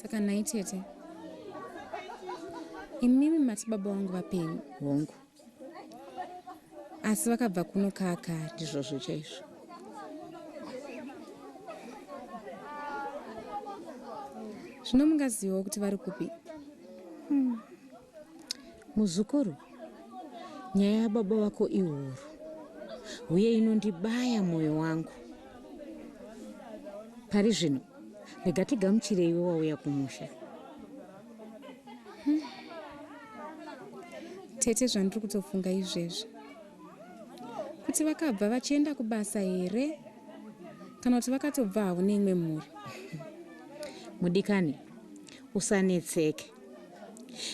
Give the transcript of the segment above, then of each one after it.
Saka nhai tete, imimi mati baba vangu vapenyu? Hongu. Asi vakabva kuno kaakare? Ndizvozvo chaizvo. Zvino mungazivawo kuti vari kupi? Muzukuru, nyaya yababa vako ihuru uye inondibaya mwoyo wangu. Pari zvino rega tigamuchire iwe wauya kumusha. Tete, zvandiri kutofunga izvezvi kuti vakabva vachienda kubasa here kana kuti vakatobva havo neimwe mhuri. Mudikani, usanetseke.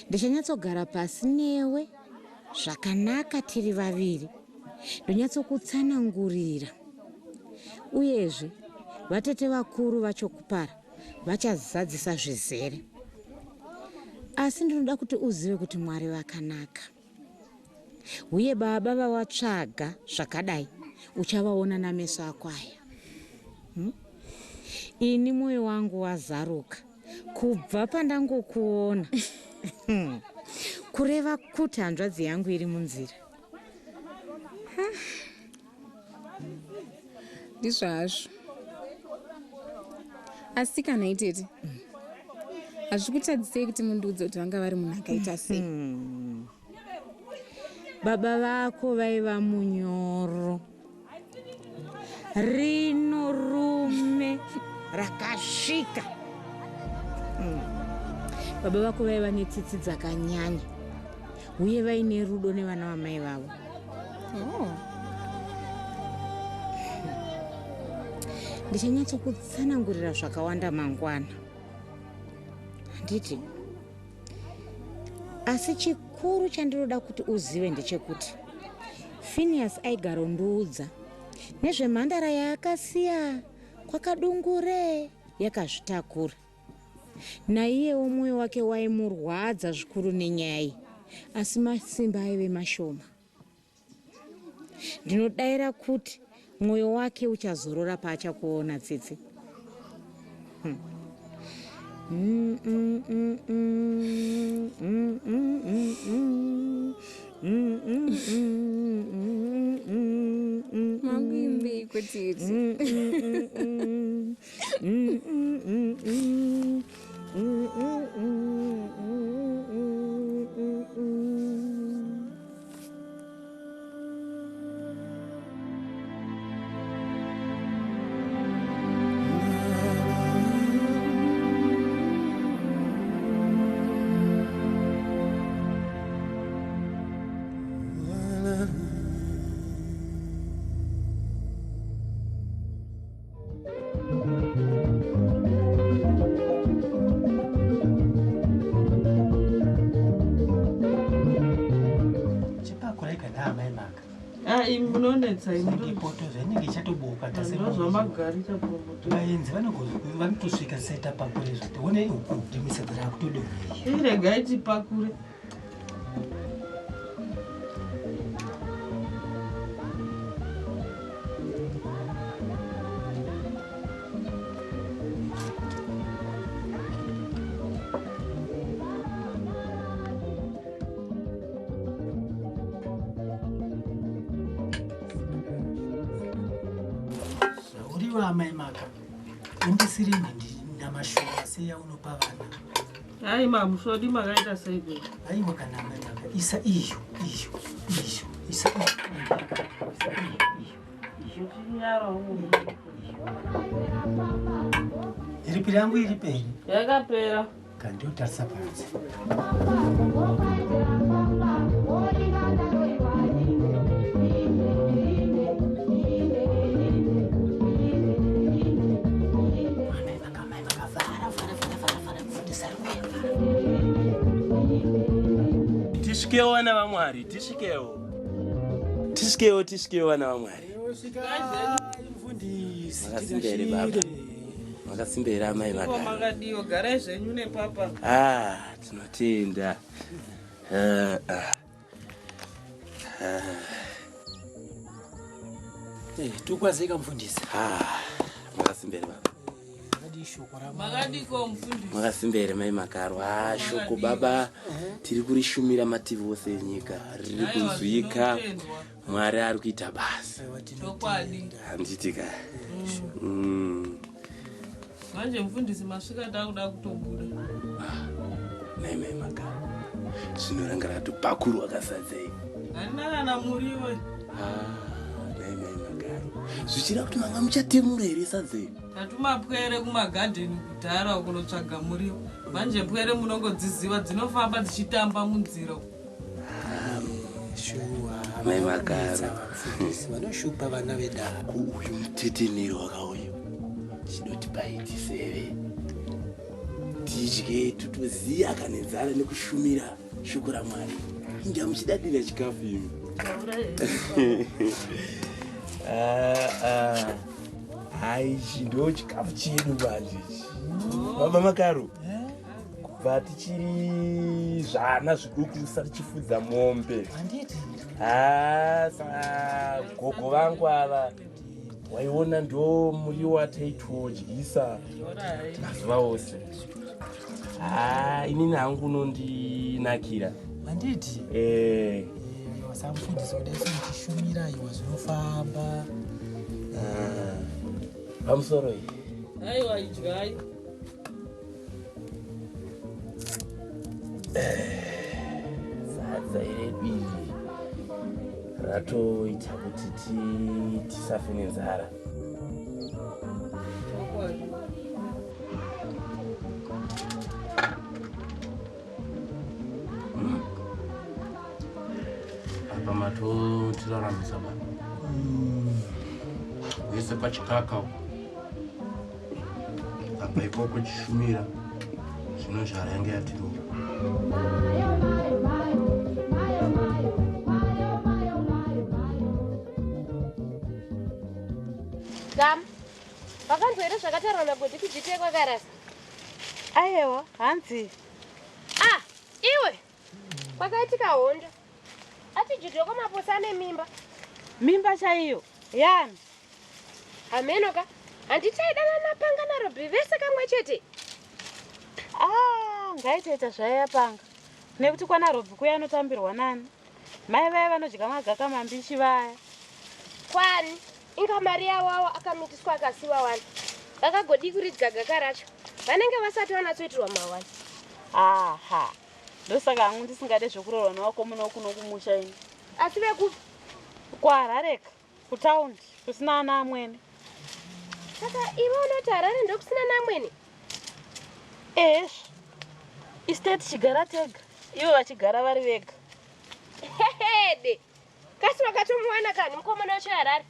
Ndichanyatsogara pasi newe zvakanaka tiri vaviri ndonyatsokutsanangurira. Uyezve vatete vakuru vachokupara vachazadzisa zvizere. Asi ndinoda kuti uzive kuti Mwari vakanaka. Uye baba vawatsvaga zvakadai uchavaona nameso ako aya. Ini mwoyo wangu wazaruka kubva pandangokuona. Kureva kuti hanzvadzi yangu iri munzira. Ndizvo hazvo. Asi kana itete, hazvikutadzisei kuti mundiudze kuti vanga vari munhu akaita sei? Baba vako vaiva munyoro. Rino rume rakasvika. Baba vako vaiva netsitsi dzakanyanya uye vaine rudo nevana vamai vavo. Oh. Ndichanyatsokutsanangurira zvakawanda mangwana. Handiti? Asi chikuru chandinoda kuti uzive ndechekuti Phineas aigarondiudza nezvemhandara yaakasiya kwakadungure yakazvitakura. Naiyewo mwoyo wake waimurwadza zvikuru nenyaya iyi, asi masimba aive mashoma. Ndinodaira kuti mwoyo wake uchazorora paachakuona, Tsitsi. Makuimbeiko tete? Munonetsa poto zvainenge ichatoboka ndozvamagarita promoto vaenzi vanotosvika seta pakure zvoti one uku ndimisadza rakutodonha iregai tipakure. Zvauriwa amai Maka, indisirini ndinamashoma seyaunopa vana. Ai mamusvodi makaita sei kwe? Aiwa kana amai Maka, isa iyo, iyo, iyo, isa iyo, isa iyo, iyo. Uchinyara umu. Iripi yangu iri peri? Yakapera. Kandotarisa panze. Tisvikewo vana vaMwari, tisvikewo. Tisvikewo, tisvikewo vana vaMwari. Makasimba here baba? Makasimba here amai Ko Maka? makadiwa garai zvenyu nepapa. Ah, tinotenda. Ah, ah. Tukwazeka mfundisi. Ah, makasimba here baba? Makadii Shoko ramwari. Makadiko mufundisi? Makasimba here mai Makaro? Ah, shoko baba tiri kurishumira mativi ose enyika riri Aiwa, kunzwika. zvinotendwa. Mwari ari kuita basa. Aiwa, Chokwadi. tinotenda. Handiti ka. Manje mufundisi masvika takuda kutobuda. Nhai mai Makaro. Zvino ranga ratopakurwa kasadza iri. Handina kana muriwo. Ah, nhai mai Makaro. Zvichida kuti manga muchatemura here sadza iri? Tatuma pwere kumagadheni kudhara kunotsvaga muriwo. Manje pwere munongodziziva dzinofamba dzichitamba munzira. Shuwa. Mai vanonetsa Makaro. vafundisi vanoshupa vana vedare. Ko uyu mutetenero wakauya chidoti paitiseve tidye totoziya kane nzara nekushumira shoko ramwari inga muchidadira chikafu imi. Ah, hai, ichi ndo chikafu chedu manje ichi baba Makaro, kubva tichiri zvana zviduku tisati tichifudza mombe. Handiti? Ha, sa gogo vangu ava waiona ndo muriwo wataitodyisa mazuva ose. Ha, inini hangu unondinakira. Handiti? Eh, Aiwa, samufundisi kudai muchishumira, iwa zvinofamba. Pamusoro iyi. Aiwa, idyai. Sadza redu iri ratoita kuti tisafe nenzara. Chokwadi. Apa matotiraramisa baba wese pachikaka uko apa ikoko chishumira zvino zhara yange yatirova. Gam, wakanzwa here zvakataurwa naGodhi kuGTA kwakarasa? Aiwa, hanzi? Ah, iwe, kwakaitika hondo. Ati Judhoko Maposa ane mimba. Mimba chaiyo yani? Hamenoka, handiti aidanana Panga naRobhi vese kamwe chete? Ah, ngaitoita zvaiya Panga, nekuti kwana Robhi kuya anotambirwa nani? Mai vaya vanodya magaka mambishi vaya. Kwani, inga mari yawawo akamitiswa akasiwa wani. Vakagodi kuridya gaka racho. Vanenge vasati vanatsoitirwa mawani. Aha, ndosaka hangu ndisingade zvekurorwa nevakomana kuno kumusha ini. Asi vekupi? Kuharareka, kutaundi kusina ana amwene. Saka iwe unoti Harare ndokusina namwene? Ehezvo, isu tichigara tega, ivo vachigara vari vega. Hehede. Kasi wakatomuwana kani mukomana wacho Harare?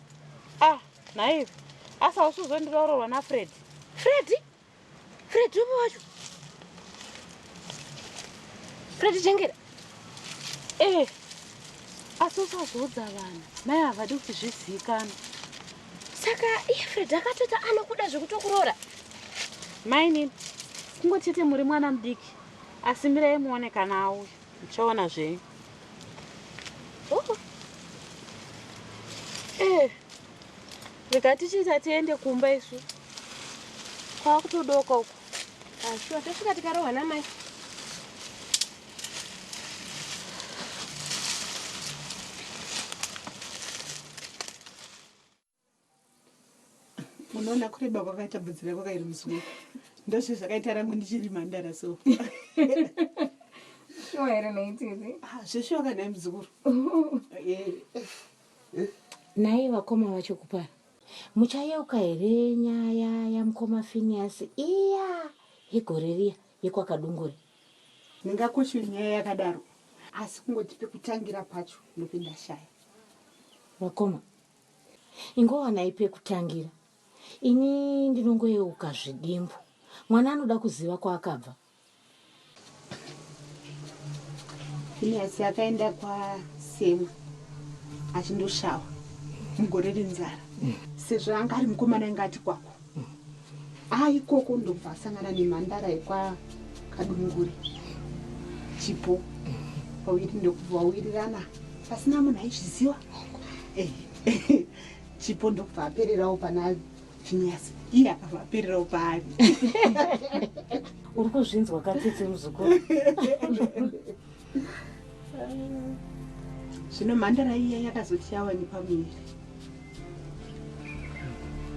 Ah, nhaivi, asi hausi kuzondiroororwa naFred? Freddy? Freddy upi wacho? Freddy Jengera? Eh, asi usazoudza vanhu, mai havadi kuti zvizivikanwe. Saka iye Freddy akatota anokuda zvekutokuroora? Mainini, kungotete muri mwana mudiki, asi mirai muone kana auya, muchaona zvenyu. Oh. Eh, rega tichiita tiende kumba isu, kwakutodoka uko. Ah, sure, tosvika tikarohwa namai. Unoona kureba kwakaita bvudzi rako kairi muzukuru, ndozvo zvakaita rangu ndichiri mhandara so. Shuwa here naititi? Ah, zveshuwa kanhai muzukuru. Nhai vakoma vacho kupara, muchayeuka here nyaya yamukoma Finiasi iya yegore riya yekwakadungure? Ndingakoshiwe nyaya yakadaro, asi kungoti pekutangira pacho ndopinda shaya. Vakoma, ingowanai pekutangira, ini ndinongoyeuka zvidimbu. Mwana anoda kuziva kwaakabva. Finiasi akaenda kwasemwa achindoshawa mugore renzara, sezvo anga ari mukomana ainge ati kwako aikoko, ndobva asangana nemhandara yekwakadungure Chipo. Vawiri ndokubva vawirirana pasina munhu aizviziva. Chipo ndokubva apererawo pana Phineas iye akabva apererawo paari. Uri kuzvinzwa katsitsi muzukuru. Zvino mhandara iya yakazoti yawanikwa muviri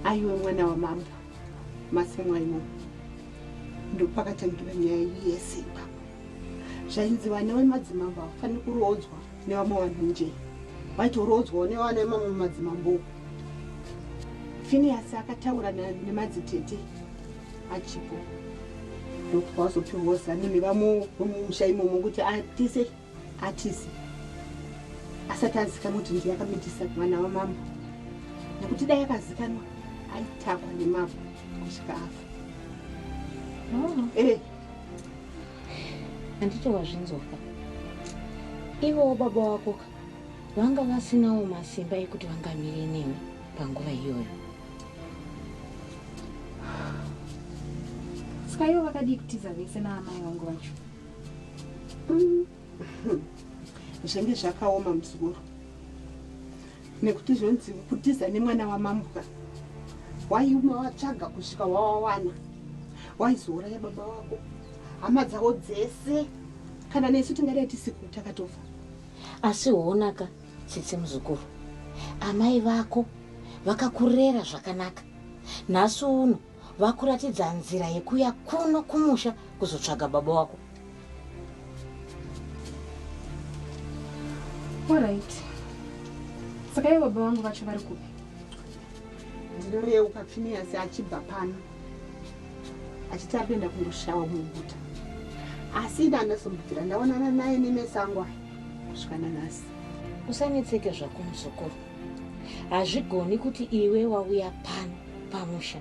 aiwe mwana wamambo masemwa imomo ndopakatangira nyaya yese ipapo. Zvainzi vana vemadzimambo havafaniri kuroodzwa nevamwe vanhu nje vaitoroodzwawo nevana vemamwe madzimambo. Finiyasi akataura nemadzitete achipo ndokubva vazopiwa zano nevamwe vemumusha imomo kuti atise atize asati azikanwa kuti ndiye akamitisa mwana wamambo nekuti dai akazikanwa aitakwa nemavhu kusvika afa. Oh. Eh. Handiti wazvinzwaka ivowo baba wako ka vanga vasinawo masimba ekuti vangamire newe panguva iyoyo. Saka ivo vakadii kutiza vese naamai vangu vacho? Zvenge zvakaoma muzukuru nekuti zvonzi kutiza nemwana wamambo ka waiuma watsvaga kusvika wawawana waizouraya baba wako hama dzavo dzese kana nesu tingadai tisiku takatofa. Asi honaka Tsitsi muzukuru, amai vako vakakurera zvakanaka nhasi uno vakuratidza nzira yekuya kuno kumusha kuzotsvaga baba wako. Alright. Saka ivo baba vangu vacho vari kupi? Ndinoyeuka Phineas achibva pano achiti ari kuenda kundoshawa muguta asi ini handazombobvira ndaonana naye nemeso angu aya kusvika nanhasi. Usanetseke zvako muzukuru, hazvigoni kuti iwe wauya pano pamusha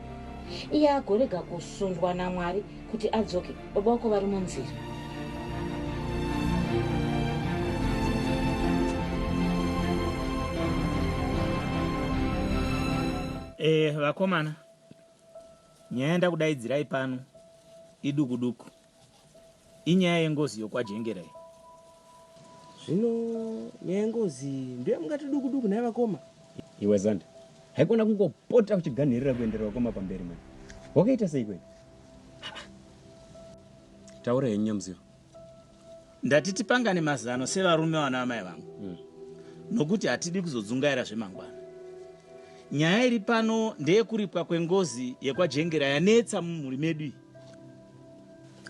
iye agorega kusundwa naMwari kuti adzoke, baba vako vari munzira. Eh, vakomana, nyaya yandakudaidzirai pano iduku duku. Inyaya yengozi yokwaJengera iyi. Zvino nyaya yengozi ndiyo yamungati duku duku nhai vakoma? Iwe Zanda, haikona kungopota uchiganhirira kuenderera vakoma pamberi mani. Wakaita sei kwenu? Taura henyu Nyamuziro. Ndati tipangane mazano sevarume vana amai vangu mm. Nokuti hatidi kuzodzungaira zvemangwana. Nyaya iri pano ndeyekuripwa kwengozi yekwaJengera yanetsa mumhuri medu iyi.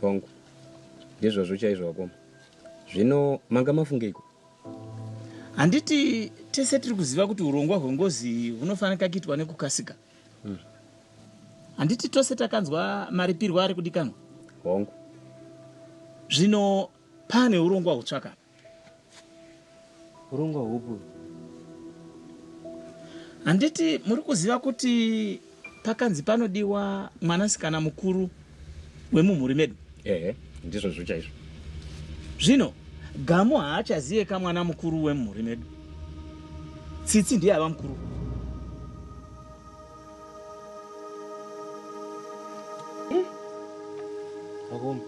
Hongu, ndizvozvo chaizvo vakoma. Zvino manga mafungeiko? Handiti tese tiri kuziva kuti urongwa hwengozi iyi hunofanika kuitwa nekukasika? Hmm. Handiti tose takanzwa maripirwo ari kudikanwa? Hongu. Zvino pane urongwa hutsvaka. Urongwa hupi? Handiti muri kuziva kuti pakanzi panodiwa mwanasikana mukuru wemumhuri medu? Ehe, ndizvozvo chaizvo. Zvino Gamu haachaziye ka mwana mukuru wemumhuri medu. Tsitsi ndiye ava mukuru. Vakoma,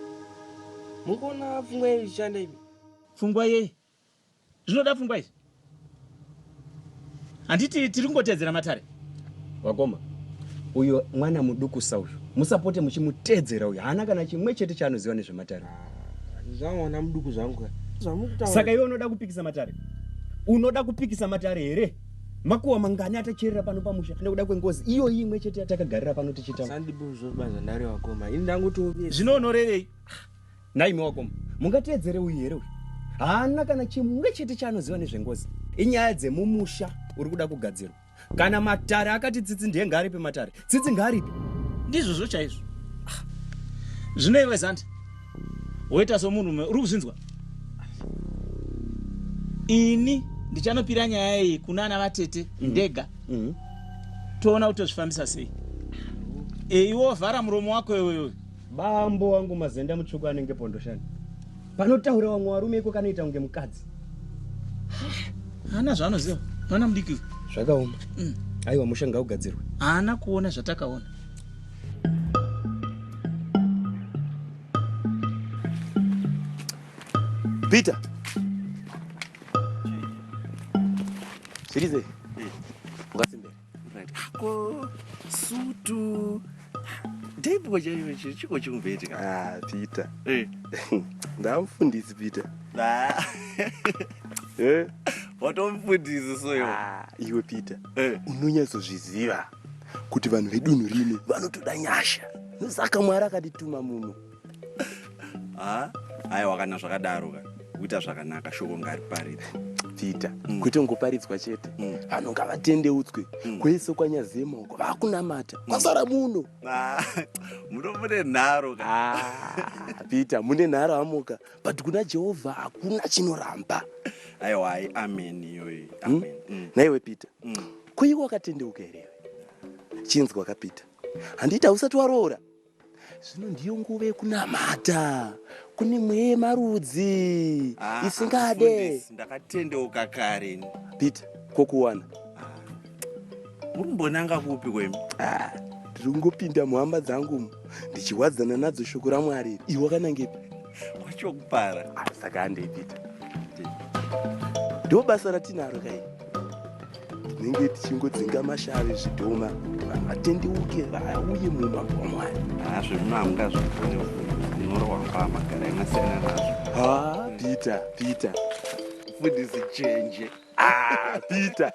muri kuona pfungwa yenyu ichishanda imi? Pfungwa yei? Zvinoda pfungwa izvi? Handiti tiri kungotedzera matare? Vakoma, uyo mwana mudukusa uyu musapote muchimuteedzera uyu haana kana chimwe chete chaanoziva nezvematare. Zvangu mwana muduku zvangu. Zvamukutaura. Saka iwe unoda kupikisa matare? Unoda kupikisa matare here? Makuwa mangani atacherera pano pamusha nekuda kwengozi iyoyi imwe chete yatakagarira pano tichitaura. Sandibuzvo zvandare vakoma. Ini ndangotovi. Zvino unorevei? Nhaimi wakoma, mungateedzere uyu here uyu? Haana kana chimwe chete chaanoziva nezvengozi. Inyaya dzemumusha uri kuda kugadzirwa. Kana matare akati Tsitsi ndiye ngaaripe matare, Tsitsi ngaaripe. Ndizvozvo chaizvo. Ah. Zvino iwe Zanda, woita somunhurume, uri kuzvinzwa? Ini ndichanopira nyaya iyi kuna ana vatete mm. ndega. Mm. Toona kuti tozvifambisa sei. Iwe wovhara muromo wako iwewe. Bambo wangu mazenda mutsvuku anenge pondoshani. Panotaura vamwe varume iko kanoita kunge mukadzi. Haana zvaanoziva mwana mudiki uyu. Zvakaoma. Mm. Aiwa musha ngaugadzirwe. Haana kuona zvatakaona. Peter. Zviri sei? Ungasimbe. Ko sutu Ko ndeipo chaicho chiri chiko chikumboitika? Ah, Peter. Eh. Ndamufundisi Peter. Ah. Eh? Watomufundisi soyo. Ah, iwe Peter. Eh. Unonyatsozviziva kuti vanhu vedunhu rino vanotoda nyasha. Saka Mwari akatituma muno. Ah, aiwa kana zvakadaro ka. Kuita zvakanaka shoko ngariparidze. Peter, mm. kwete kungoparidzwa chete. Mm. Vanhu ngavatendeutswe. Mm. Kwese kwanyazema uko vakunamata. Mm. Kwasara muno. Ah, muno mune nharo ka. Ah, Peter, mune nharo amuka. But kuna Jehovha hakuna chinoramba. Aiwa, ai amen iyoyi. Amen. Mm. Mm. Naiwe Peter. Mm. Ko iwe wakatendeuka here? Chinzwa ka Peter. Handiti hausati waroora? Zvino ndiyo nguva yekunamata. Kune mweya yemarudzi ah, isingade. Ndakatendeuka kare. Peter, kokuwana. Ah, muri kumbonanga kupi kwemi? Ah, ndiri kungopinda muhama dzangu ndichiwadzana nadzo shoko raMwari. Iwe wakanangepi? Kwachokupara. Ah, saka handei Peter. Ndo basa ratinaro kai. Tinenge tichingodzinga mashavi zvidhoma kuti vanhu vatendeuke vauye muumambo hwaMwari. Ah, zvemuno hamungazvigone munorohwa mbama garai masiyana nazvo. Ah, Peter, Peter. Mfundisi chenje. Ah, Peter,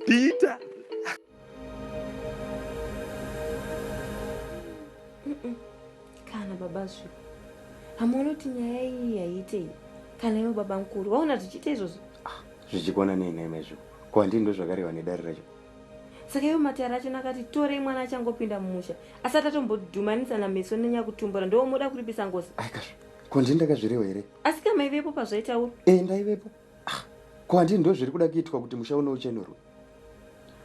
Peter. Kana baba zvipo. Hamuoni kuti nyaya iyi haiite iyi. Kana ivo baba mukuru vaona zvichiita izvozvo. Ah, zvichikona nei nhai maizvo? Ko handii ndozvakarehwa nedare racho? Saka ivo matare achona akati torei mwana achangopinda mumusha asati atombodhumanisana meso nenyakutumbura ndomoda kuripisa ngozi. Aikazve. Ko ndini ndakazvirewa here? Asi ka maivepo pazvaitaurwa? Eh, ndaivepo. Ah, ko handii ndozviri kuda kuitwa kuti musha uno uchenurwe?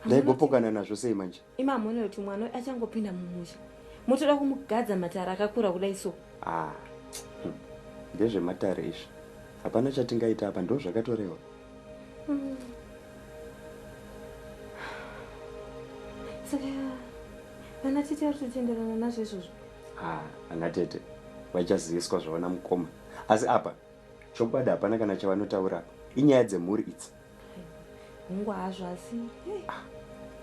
Ndaigopokana nazvo sei manje? Imi hamuone kuti mwana uyu achangopinda mumusha motoda kumugadza matare akakura kudai so? Ah, ndezvematare izvi. Hapana chatingaita apa ndozvakatorewa. Saka vana tete vari kutotenderana nazvo izvozvo? Ah, ana tete vachaziviswa zvavana mukoma. Asi apa chokwadi hapana kana chavanotaura apa. Inyaya dzemhuri idzi. Hongu hazvo asi ah,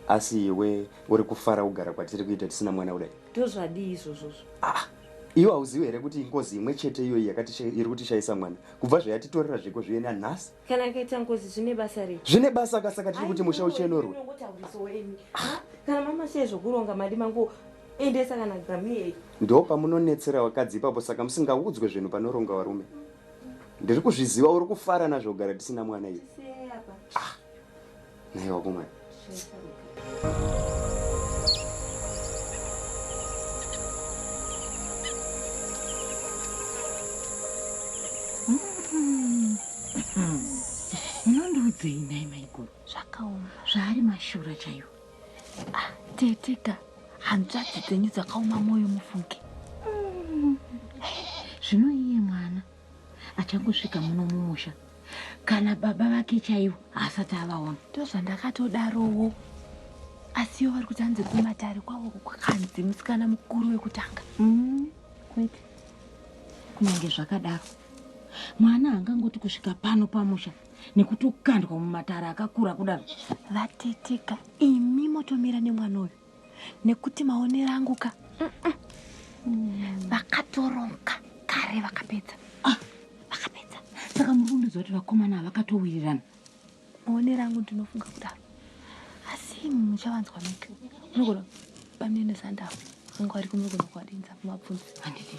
asi iwe uri kufara kugara kwatiri kuita tisina mwana kudai. Ndozvadii izvozvozvo? Ah, iwe hauzivi here kuti ingozi imwe chete iyoyi yakati iri kutishaisa mwana kubva zvayatitorera zviko zviye nanhasi. Kana akaita ngozi zvine basa rei? Zvine basa ka saka tiri kuti musha uchenorwe. Ah, kana mama shaya zvokuronga madi mangu endesa kana gamiei. Ndo pamunonetsera vakadzi ipapo saka musingaudzwe zvinhu panoronga varume. Ndiri kuzviziva uri kufara nazvo kugara tisina mwana iwe. Ah, nhai wakomana. Munondiudzei nhai maiguru? Zvakaoma. Zvaari mashura chaiwo. Ah, tete ka hanzvadzi dzenyu dzakaoma mwoyo mufunge. Zvino iye mwana achangosvika muno mumusha kana baba vake chaivo haasati avaona. Ndozvandakatodarowo. Asi ivo vari kuti hanzi kumatare kwavo kwakanzi musikana mukuru wekutanga. Kwete. Kunyange zvakadaro mwana haangangoti kusvika pano pamusha nekutokandwa mumatare akakura kudaro. Vateteka imi motomira nemwana uyu nekuti maonero angu ka vakatoronga kare vakapedza. Ah. Vakapedza. Saka muri kundiudza kuti vakomana ava vakatowirirana? Maonero angu ndinofunga kudaro. Asi imi muchavanzwa mega. Munogona bamnini Zandavo vanga variko munogona kuvadinza muvabvunze. Handiti.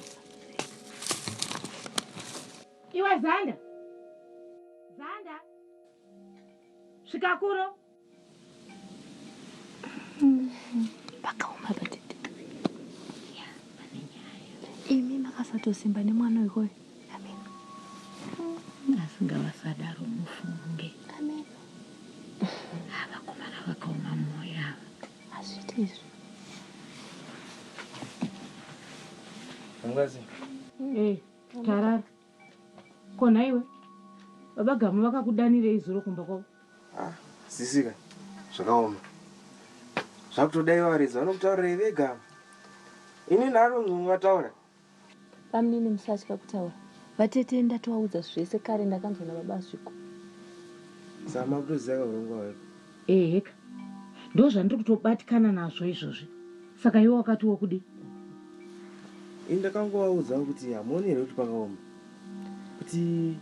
Iwe Zanda. Zanda. Svika kuno. Vakaoma vatete. Imi makasatosimba nemwana uyu koyo. Amen. Asi ngavasadaro mufunge. Amen. Vakomana vakaoma mwoyo ava. Hazviiti izvi. Mungazi. Eh, tarara. Ko nhaiwe? Baba Gamu vakakudanirei zuro kumba kwavo? Ah, sisika. Zvakaoma. Zvakutodai varidzi vanokutaurirei vega. Ini nharo vataura. Bamnini musatya kutaura. Vatete ndatovaudza zvese kare ndakanzwa nababa Zviko. Saka makutoziva ka urongwa hweko? Eheka. Ndozvandiri kutobatikana nazvo izvozvi. Saka iwe wakati wokudii? Ini ndakangovaudza kuti hamuoni here kuti pakaoma kuti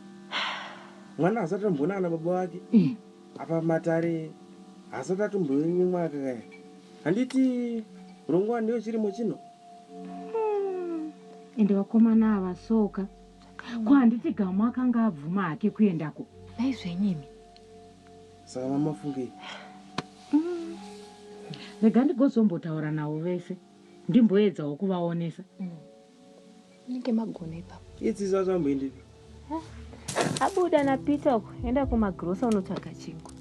mwana asati amboona kana baba vake mm. apa matare hasati atombonyimwa akakaya handiti rongwa ndiyo chirimo chino hmm. ende vakomana ava soka ko handiti gamu akanga abvuma hake kuendako dai zvenyimi saka mamafungei mm. rega ndigozombotaura navo vese ndimboedzawo kuvaonesa mm. Unenge magona ipapo. Idzi zvazvamboendepi? Abuda naPeter uko, enda kumagrosa unotsvaga chingwa.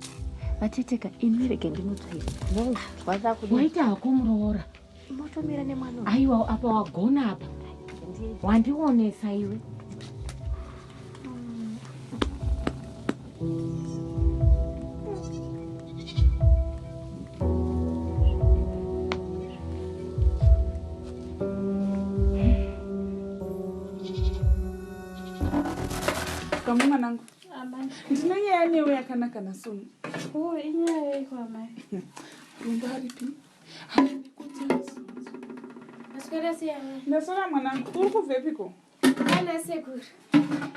Vateteka ini rege ndinotsvaira. Waita hako muroora. Motomira nemwana. Aiwa apa wagona apa. Wandionesa iwe. Kamwe mwanangu. Ndine nyaya newe yakanaka nasoni. Oh, inyaya yeiko amai? Rumba aripi? Ndaswera mwanangu, uri kubvepiko? Ana sekuru.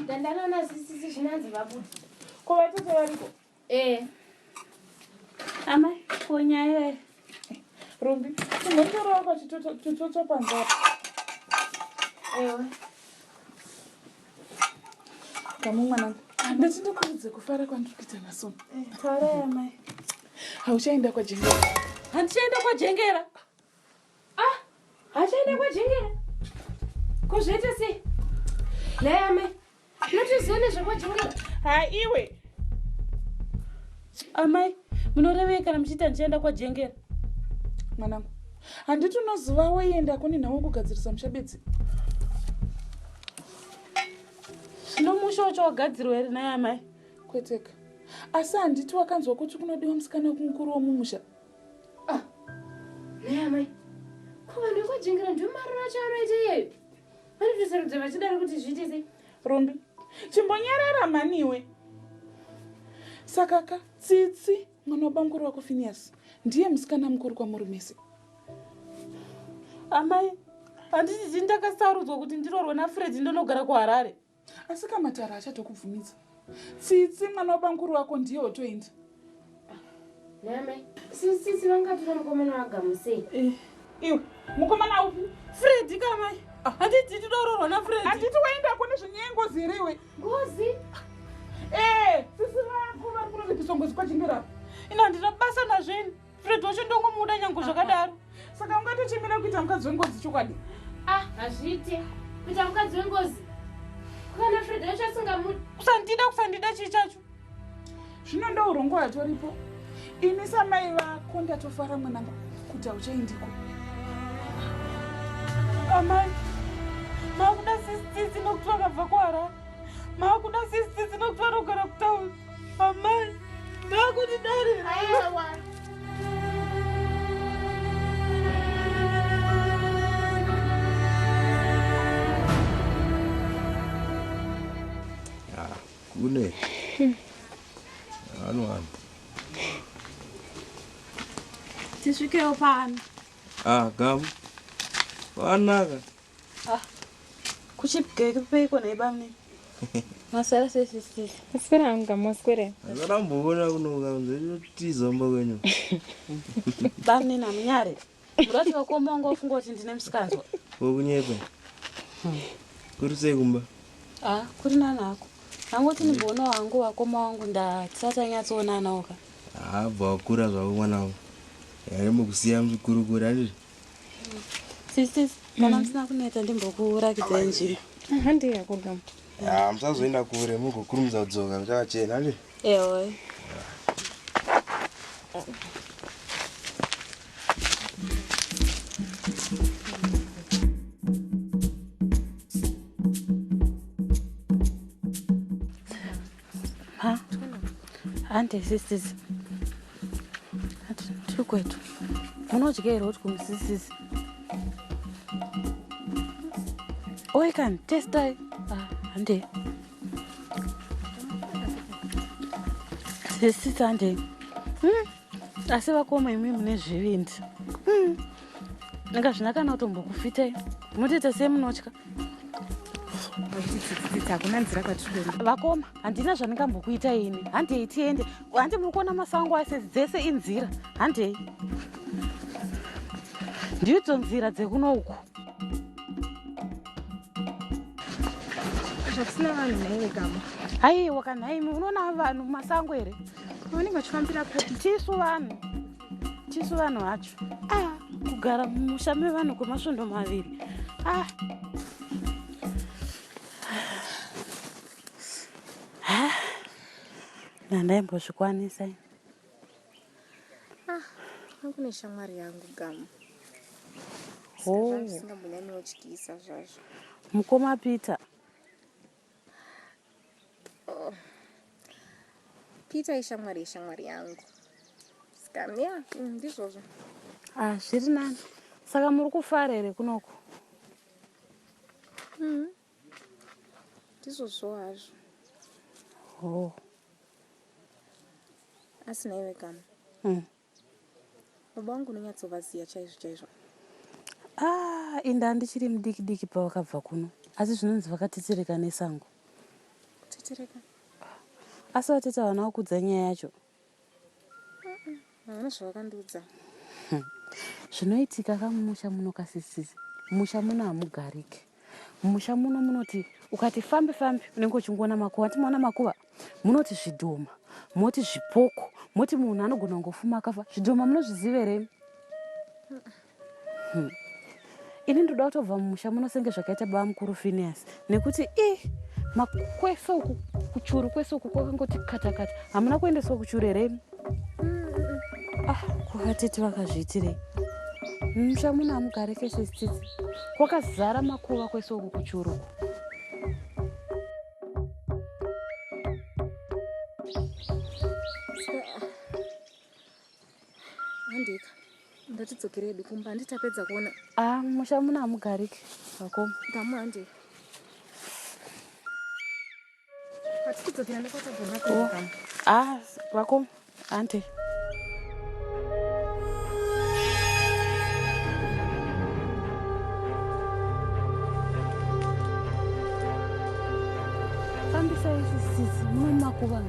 Ndandanoona sisisi zvinanzi vabuda. Ko vatete variko? Eh. Amai, ko nyaya iyi? Rumbi, chimbotorawo pachitotswa panze apa. Ewe. Kamu mwanangu, ndati ndikuudze kufara kwandiri kuita naSoma. Eh, taurai amai. Hauchaenda kwaJengera. Handichaenda kwaJengera. Ah, hachaenda kwaJengera. Ko zvoita sei? Nhai amai, unotoziva nezvekwajengera? Ha iwe. Amai, munorevei kana muchiita ndichaenda kwaJengera? Mwanangu, handiti unoziva waiendako nenhau kugadzirisa musha bedzi? Zvino musha wacho wagadzirwa here nhai amai? Kweteka. Asi handiti wakanzwa kuti kunodiwa musikana kumukuru womumusha? Ah, nhai amai, ko vanhu vekwajengera ndiyo mariro acho anoita iyeyo? Vanotosarudza vachidaro kuti zviite sei? Rumbi, chimbonyarara mhani iwe. Saka ka Tsitsi mwana wabamukuru wako Phineas ndiye musikana mukuru kwamuri mese. Amai, handiti ndini ndakasarudzwa kuti ndiroorwe naFred ndonogara kuHarare. Asi kamatara achatokubvumidza. Tsitsi mwana wabamukuru wako ndiye wotoenda. Nhai sisi vangatora mukomana wagamu sei? Eh, iwe mukomana upi? Freddy kamai. Ah. Handiti tidororwa naFreddy. Handiti waendako nezvenyaya yengozi here iwe? Ngozi? Eh, sisi vako vari kunoripiswa ngozi kwachindira. Ina handina basa nazvo ini. Fred wacho ndongomuda nyange zvakadaro. Saka ungatochemera kuita mukadzi wengozi chokwadi? Ah, hazviite. Kuita mukadzi wengozi. Kana Fred wacho asingamudi. Kusandida kusandida chii chacho? Zvino ndourongwa hatoripo. Ini samai vako ndatofara mwanangu kuti hauchaendiko. Amai, makuda sisi tsitsi nokuti vakabva kuHarare. Makuda sisi tsitsi nokuti vanogara kutown. Amai, makundidarira. Aiwa. Kune. Ano ano. Tisvikewo pano. Ah, gamu. Wanaka. Ah. Kuchibgepeiko nhai bamnini? Maswera sei sisi? Maswera hangu gamu maswera. Ndakamboona kuno kanzetiza mumba kwenyu. Bamnini hamunyare. Murati vakoma wanga wafunga kuti ndine musikanzwa. Wokunyepa. Kuri sei kumba? Ah, kuri nani hako. Ndangoti ndimboona wangu vakoma wangu ndatisati tanyatsoonanawo ka. Ah, bva wakura zvako mwana wangu. Yari mukusiya muchikurukura handiti? Sisi, kana musina kuneta ndimbokuratidzai nzvimbo. Handei hako gamu. Ah, musazoenda kure mugokurumidza kudzoka muchakachena handiti? Ewe. Ha? Hande sisisi. Tiri kwetu. Munodya here kuti kumusisisi? Oi kani, testai. Ah, hande. Sisisi hande. Asi vakoma imi mune zvivindi. Inga zvina kana kutombokufitei. Mutoita sei munotya? Hakuna nzira kwatiri kuenda. Vakoma, handina zvandingambokuita ini. Handei tiende. Handi muri kuona masango ase dzese inzira. Handei. Ndidzo nzira dzekuno uku. Zvakusina vanhu nhaiwe gama. Haiwa kana imi unoona vanhu mumasango here? Vanenge vachifambira kupi? Tisu vanhu. Tisu vanhu vacho. Ah, kugara mumusha mevanhu kwemasvondo maviri. Ah. Ah. Ndandaimbozvikwanisa ini. Ah, kune shamwari yangu gamu. Oh. Zvisingambonyanyotyisa zvazvo. Mukoma Peter. Oh. Peter ishamwari yeshamwari yangu. Saka yeah, ndizvozvo. Ah, zviri nani. Saka muri kufara here kunoku? Ndizvozvo hazvo. Oh. Asi nhaiwe Gamu. Baba vangu unonyatsovaziva chaizvo chaizvo. Ah, inda ndichiri mudiki diki pavakabva kuno. Asi zvinonzi vakatetereka nesango. Kutetereka? Asi vatete havana kukudza nyaya yacho? Havana zvavakandiudza. Zvinoitika ka mumusha muno kasisisi. Musha muno hamugariki. Mumusha muno munoti ukati fambe fambe unenge uchingoona makuva. Timaona makuva munoti zvidhoma, moti zvipoko, moti munhu anogona kungofuma akafa. Zvidhoma munozviziva here? Ini ndoda kutobva mumusha muno senge zvakaita baba mukuru Phineas nekuti i makwese uku kuchuru kwese uku kwakangoti katakata. Hamuna kuendeswa kuchuru here? Ah, kuvatete vakazviitirei? Mumusha muno hamugarike sesitsitsi. Kwakazara makuva kwese uku kuchuru uku. Handika. Ndatidzokere hedu kumba handiti tapedza kuona. Ah, musha muno hamugariki vakoma. Gamu handi. Hatikudzokera nekwatabva nako. Oh. Ah, vakoma handi. Fambisai sisi muno makuva.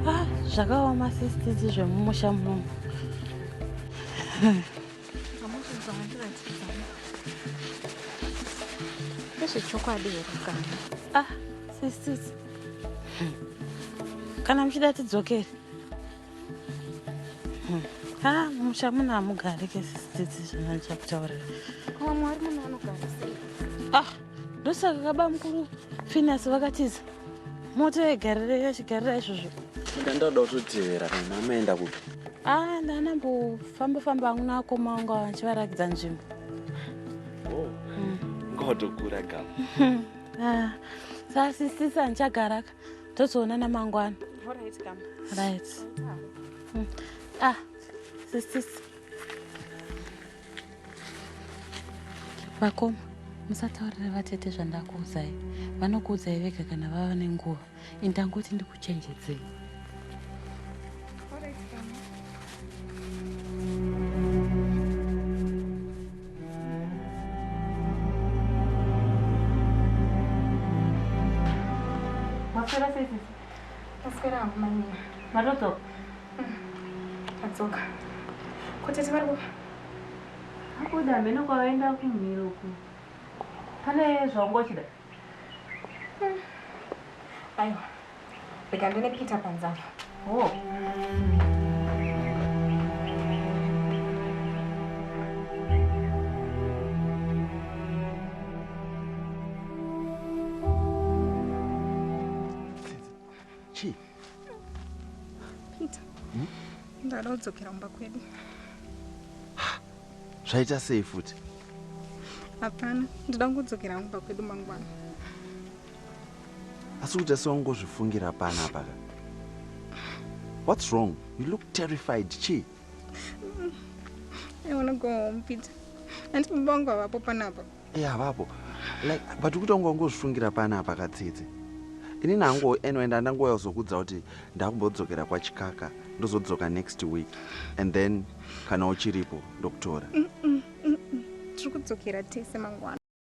Ah, zvakaoma sisitidzi zvemumusha munomu. Ndezvechokwadi here kana? Ah, sisitidzi. Kana muchida tidzokere. Ah, musha muno hamugarike sisitidzi zvandanichakutaurira. Vamwe vari muno vanogara sei? Ah, ndosaka kabamukuru Phineas vakatiza. Mota yaigarira yachigarira izvozvo. Ndandoda kutotevera kana amaenda kupi. Ah, ndanambofamba famba hangu naakoma vangu ava ndichivarakidza nzvimbo. Oh. Ngotokura gama. Ah, saka sisitidzi handichagaraka. Tozoonana mangwana. Alright, Gama. Right. Ah, sisitidzi. Vakoma, musataurire vatete zvandakuudzai. Vanokuudzai vega kana vava nenguva. Indangoti ndikuchenjedzei. Alright, Gama. Maswera sei sisi? Maswera hangu mainini. Matodzoka? Tadzoka. Ko tete vari kupi? Akuda hameno kwavaenda kumhiri uku. Pane zvaunga uchida? Aiwa. Rega ndine Peter panze apa. Oh. Chii? Peter. Ndada kudzokera kumba kwedu. Zvaita sei futi? Hapana, ndoda kungodzokera kumba kwedu mangwana. Asi kuti asi wangozvifungira panapa ka? What's wrong? You look terrified. Chii? I wanna go home, Peter. Handiti baba vangu havapo panapa. E havapo. Like but kuti wanga wangozvifungira panapa katsitsi. Inini hangu anyway ndandangouya kuzokudza kuti ndakumbodzokera kwachikaka ndozodzoka next week and then kana uchiripo ndokutora. Tiri kudzokera tese mangwana.